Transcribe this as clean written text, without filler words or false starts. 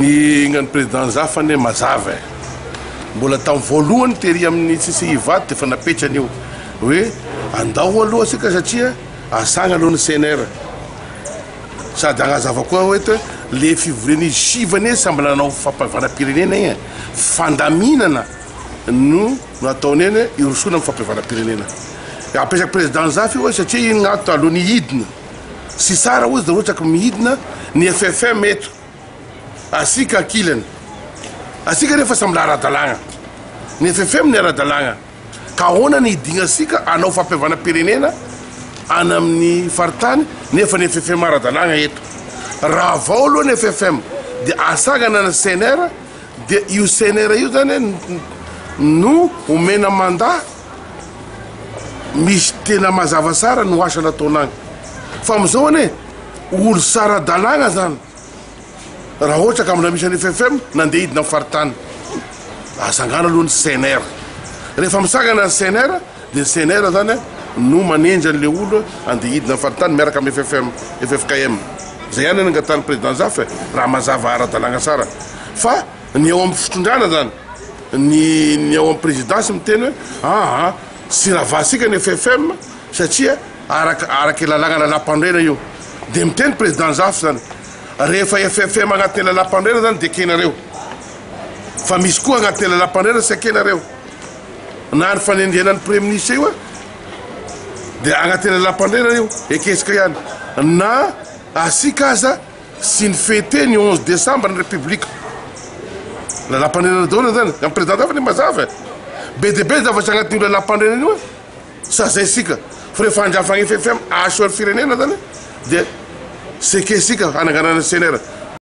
Ny gnan'ny président Zafy anie mazava e! Mbola tamin'ny voalohany tery amin'ny CCI Ivato dia efa napetrany io hoe andao aloha isika satria asagna aloha ny CNR. Sady hagnazava koa aho eto hoe le fivorian'izy sivy anie samby nanao fampihavanam-pirenena igny e! Fandaminana no nataony eny hoe hirosoana amin'ny fampihavanam-pirenena. Apetraky président Zafy io hoe satria iny ato alohan'ny hidina. Tsy tsara ozy raha ohatra ka mihidina ny ffm eto asika ankilany asika nefa samy la ara-dalàgna ny ffm ny ara-dalàgna ka ahoana ny hidignasika hanao fampihavanam-pirenena any amin'ny faritany nefa ny ffm ara-dalàgna eto raha vao aloha ny ffm dia asangana ny CNR dia io CNR io zany no omena mandat Misy tena mazava tsara no asa nataona agny. Fa amizao anie olo tsy ara-dalàgna zany raha ohatra ka mbola misy an'i ffm nandeha hidina am faritany. Asangano aloha ny CNR. Rehefa misangana ny CNR dia ny CNR zany no manendry an'le olo andeha hidina am faritany miaraka am ffm, ffkm. Zay ihany no angatahan'ny président Zafy e, raha mazava ara-dalàgna tsara. Fa ny ao am fitondrana zany. Ny ny ao amin'ny présidence miteny hoe aa tsy ravasika ny ffm satria araka araka lalàna lalàmpanorenana io dia miteny président Zafy zany rehefa ffm agnatin'ny lalàmpanorenana zany dia ekenareo fa misy koa agnatin'ny lalàmpanorenana tsy ekenareo na ny fanendrena ny premier ministre io dia agnatin'ny lalàmpanorenana io ekesika ihany na asika aza Sy ny fete ny 11 décembre ny république. Lalam-panorenana daholo zany. Amin'ny président hafa ny mazava e. Be dia be zavatra agnatin'io lalam-panorenana io e. Sa zay sika. Fa rehefa andrafagna FFM ahasoa ny firenena zany dia sekesika hananganana CNR.